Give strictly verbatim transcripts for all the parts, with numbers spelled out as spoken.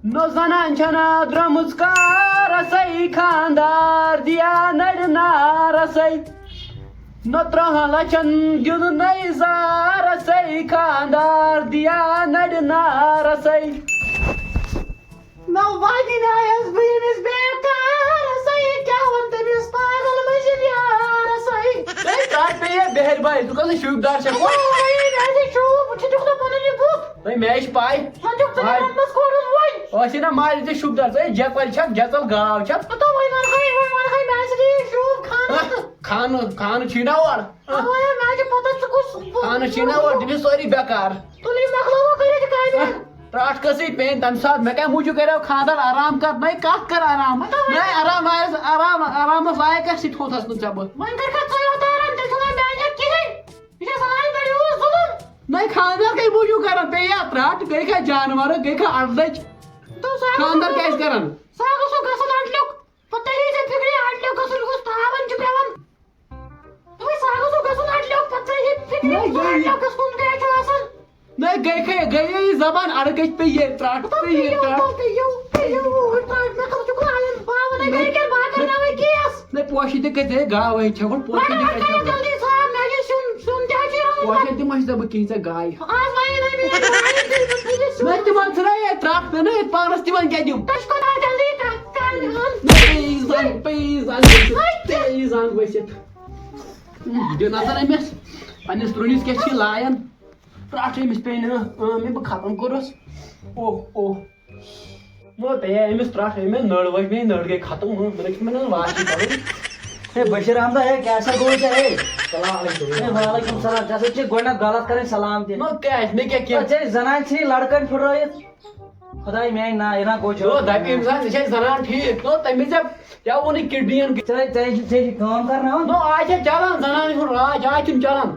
نو زنان چھنا درمٕژ کارسے، خاندار دیا نڑِ نارسے۔ نو ترہن لچھن دیُننے زارسے، خاندار دیا نڑِ نارسے۔ نو وۄنۍ آیس بہٕ ییٚمِس بیکارسے، کیٛاہ وَنہٕ تٔمِس پاگل مٔنٛزِم یارسے؟ ہے، تَتھ پیٚیہِ ہے بہرِ باے، ژٕ کۄس شوٗبدار چھَکھ؟ ہے، مےٚ چھِ شوٗب، ژٕ چھُکھ نہٕ پَنُن یہِ بُتھ۔ ہے، مےٚ چھِ پاے۔ وۄنۍ چھُکھ ژٕ پاے۔ مےٚ کوٚرُس وۄنۍ۔ ٲسی نا مالہِ تہِ شوٗبدار، ژٕ ہے جٮ۪کوَلۍ چھَکھ، جٮ۪ژَل گاو چھَکھ۔ ہَتو وۄنۍ وَنہٕ ہَے، وۄنۍ وَنہٕ ہَے، مےٚ آسہِ یہِ شوٗب خانہٕ۔ ہہ، خانہٕ، خانہٕ چھُے نا اورٕ۔ اَوَے مےٚ چھِ پَتہ ژٕ کُس۔ خانہٕ چھُے نا اورٕ، تِم چھِ سٲری بیکار۔ تُلِو، مۄکلاوو کٔرِتھ یہِ کامہِ۔ ہہ، ترٛٹھ کٔژٕے پیٚیہِ تَمہِ ساتہٕ؟ مےٚ کَمہِ موٗجوٗب کَریو خانٛدر؟ آرام کَر، نَے کَتھ کَر آرام؟ مطلب، نَے آرام آیَس، آرام، آرامَس لایق آسہِ، سُہ تہِ ہوتھَس نہٕ ژےٚ بہٕ۔ وۄنۍ کَر کَر ژٕ یوت آرام، تیٚلہِ چھُنہٕ وۄنۍ میٛانہِ اَتھِ کِہیٖنۍ۔ یہِ چھےٚ زَنانہِ پٮ۪ٹھ یوٗت ظُلُم۔ نَے خانٛدر کَمہِ موٗجوٗب کَران؟ پیٚیہِ یا ترٛٹھ، گٔے کھا جانوَر، گٔے کھا اَڈلٔچ۔ تہٕ سُہ ہا گوٚژھ خانٛدر کیٛازِ کَران؟ سُہ ہا گوٚژھ گژھُن اَڈلیُک۔ پَتہٕ تَرِ ژےٚ فِکرِ اَڈلیُک گژھُن کُس تاوَن چھُ پٮ۪وان۔ دوٚپمَے، سُہ ہا گوٚژھ گژھُن اَڈلیُک، پَتہٕ ترٛٲیِتھ فِکرِ نہ، کُس یہِ اَڈلیُک گژھُن کیٛاہ چھُ آسان۔ نہ، گٔے کھے، گٔے یہِ زبان اَڑٕ گٔے پیٚیہِ یہِ ترٛٹھ، پیٚیہِ یہِ پیٚیِو، ترٛٹھ۔ پیٚیِو، پیٚیِو، ترٛٹھ، مےٚ خٲطرٕ چھُ کٕنان، بہٕ ہاوَن نہ، گَرِکٮ۪ن، بہٕ ہا کَرناوَے کیس۔ نہ، پوشہِ تہِ کَتہِ گاوَے چھےٚ گۄڈٕ، پوشہِ تہِ رَٹھ کَتہِ رَٹھ چھےٚ؟ جلدی صاف، مےٚ چھِ سیُن، سیُن تہِ حظ چھِ رَنُن۔ پوشہِ تہِ ما چھِ ژےٚ بہٕ کِہیٖنۍ ژےٚ گاے؟ آز وَنے نہ مےٚ یہِ گاے، تُہۍ، تُہۍ، تُہۍ، نہ، تِمَن ژھٕنرا یہِ ترٛٹھ، مےٚ نہ ییٚتہِ پانَس تِمَن کیٛاہ دِمہٕ؟ تُہۍ چھِو کَران جلدی کَتھ، کَر۔ نہ، پیٚیہِ زنٛگ، پیٚیہِ زنٛگ ؤسِتھ، پیٚیہِ زنٛگ ؤسِتھ۔ دِ نظر أمِس، پننِس ترُنِس کیٛاہ چھِ لایان؟ ترٛٹھ أمِس پیٚیہِ نہٕ، اۭں، مےٚ بہٕ ختم کوٚرُس۔ اوہ، اوہ۔ مےٚ پیٚیہِ أمِس ترٛٹھ، أمِس نٔر ؤج مےٚ، نٔر گٔے ختم، اۭں، مےٚ چھِ مےٚ نہٕ واش کَرُن۔ ہے بشیر احمد، ہے کیٛاہ سا گوٚو ژےٚ، ہے؟ السلام علیکم۔ ہے وعلیکم السلام، ژےٚ سۭتۍ چھِ گۄڈٕنٮ۪تھ غلط کَرٕنۍ سلام تہِ۔ نہ کیٛاہ، مےٚ کیٛاہ کینٛہہ؟ ژےٚ زنانہِ ژھٕنی لڑکن پھٕٹرٲیِتھ۔ خداے میٛانہِ نا، یہِ نا گوٚو نو، جواب۔ دَپہِ أمِس آسہِ، یہِ چھےٚ زنان ٹھیٖک۔ نو، تٔمِس دَپ، یا ووٚنُے کِڈنِیَن۔ ژےٚ، ژےٚ، ژےٚ چھِ کٲم کرناوان؟ نو، آز چھےٚ چلان زنانہِ ہُنٛد راج، آز چھُنہٕ چلان۔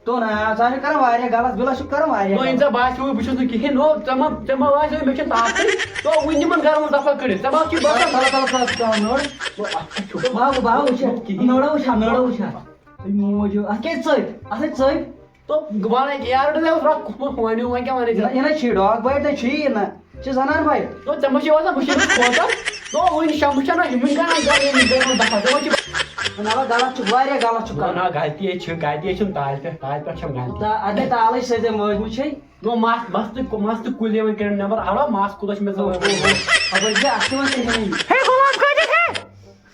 تو نا، ژٕ چھُکھ کران واریاہ غلط، بِلا چھُکھ کران واریاہ نو، ییٚمہِ غلط۔ ژےٚ باسیوُے، بہٕ چھُس نہٕ کِہیٖنۍ۔ نو، ژےٚ ما، ژےٚ ما باسیوُے، مےٚ چھُنہٕ طاقتٕے۔ تو، وٕنہِ دِمن گرٕ منٛز دفعہ کٔڑِتھ۔ ژےٚ ما چھُے باسان؟ تَلہٕ، تَلہٕ، تَلہٕ، تَلہٕ، نوٚر۔ نو، اَتھ کیٛاہ چھُ؟ بہٕ ہاو، بہٕ ہاو وٕچھِ۔ کِہیٖنۍ۔ نوٚرو وٕچھِ ہا، نوٚرو وٕچھِ ہا۔ تُہۍ موٗجوٗب، اَتھ کیٛازِ ژٔپۍ؟ اَتھ ہے ژٔپۍ۔ تو وَنے یارٕ، دوٚپُس، رَٹھ کُس ما فون، یہِ وۄنۍ کیٛاہ وَنَے ژےٚ؟ یہِ نہ چھُے ڈاگ بایٹ، نہ چھُے یہِ نہ۔ یہِ چھِ زنان بایٹ۔ تو ژےٚ ما چھُے وَسان، بہٕ چھُس کھوژان۔ تو وٕنہِ شےٚ، بہٕ چھُس نہ یِمَن کران، بہٕ یِمَن کران دَفعہ، ژےٚ ما چھُے؟ نہ، نہ، غلط چھُ، واریاہ غلط چھُ نہ، کران۔ نہ، غلطی ہے چھِ، غلطی ہے چھِنہٕ تالہِ پٮ۪ٹھ، تالہِ پٮ۪ٹھ چھَم غلطی۔ تا-، اَدٕ تالٕے سۭتۍ مٲج مٕژ چھے۔ نو، مَس، مَس تہٕ، مَس تہٕ کُلۍ یِوان کٔرِنۍ نٮ۪بر، اَوا، مَس کوٗتاہ چھُ مےٚ زَبردست۔ خبر چھِ اَتھ تہِ وۄنۍ ژےٚ ہیٚنٕے۔ ہے غلام قٲدِر، ہے!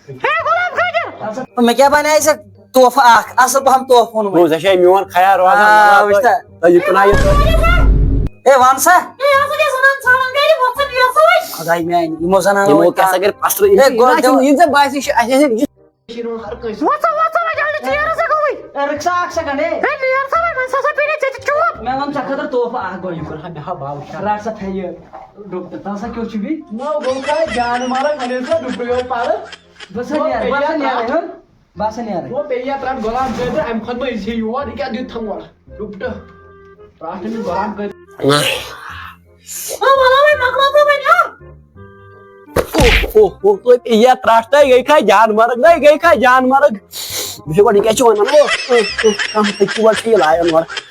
ہے غلام قٲدِر! مےٚ کیٛاہ بنیٛاے ژےٚ تحفہٕ اکھ، اصل پہم تحفہٕ اوٚنمُت۔ بوز، ژےٚ چھےٚ میون خیال روزان۔ آ، وٕچھ تہ۔ تہٕ یہِ کٕنان یہِ۔ ہے، وَن سا۔ ہے، یہِ ہسا چھِ زنان ژھانڈان گرِ، وۄتھ سا، نیر سا وۄنۍ۔ خداے میانہِ، یِمو زنانو یِمو وۄنۍ کیٛاہ سا کر پسرٕ، یِم ہے، چھِ گۄڈٕ یِم دۄہ۔ چھِ، یِم زن باسہِ، یہِ چھُ، اَسہِ، اَسہِ، یہِ کٔشیٖرِ منٛز ہر کٲنٛسہِ۔ وۄتھ سا، وۄتھ سا وۄنۍ جلدی، ژیر ہسا گوٚوٕے۔ ہے، رُک سا اکھ سیکنڈ، ہے۔ ہے، نیر سا وۄنۍ، وۄنۍ سا پیٚیہِ ژےٚ تہِ چوب۔ مےٚ وَن ژےٚ خٲطرٕ تحفہٕ اکھ گۄڈٕ۔ یہِ کوٚر ہا مےٚ ہا باو شر۔ رٹ سا تھَیہِ، ڈُپٹہٕ، ژٕ ہسا کیُتھ چھُکھ یہِ؟ نہ، گوٚو کھا جان مارا، وۄنۍ ٲسۍ نا ڈُپٹہٕ یورٕ پَرٕ۔ بہٕ سا نیرٕ، بہٕ سا نیرٕ، ہہ؟ بہٕ ہسا نیرٕ۔ گوٚو بیٚیہِ یَتھ رَٹ غلام قٲدِر، اَمہِ کھۄتہٕ ما أسۍ ہے یور، یہِ کیٛاہ دیُت تھَموڑ؟ ڈُپٹہٕ۔ رَٹ أمِس غلام قٲدِر۔ آ، وَلہٕ وۄنۍ مۄکلاو تہٕ وۄنۍ، آ۔ اوہ، اوہ، اوہ، توتہِ یَتھ رَٹ تہٕ گٔے کھا جان مرگ، نَے گٔے کھا جان مرگ۔ بہٕ چھُس گۄڈٕ یہِ کیٛاہ چھُ وَنان؟ اوہ، اوہ، اوہ، کانٛہہ تہِ چھُ گۄڈٕ چھُ یہِ لایان گۄڈٕ۔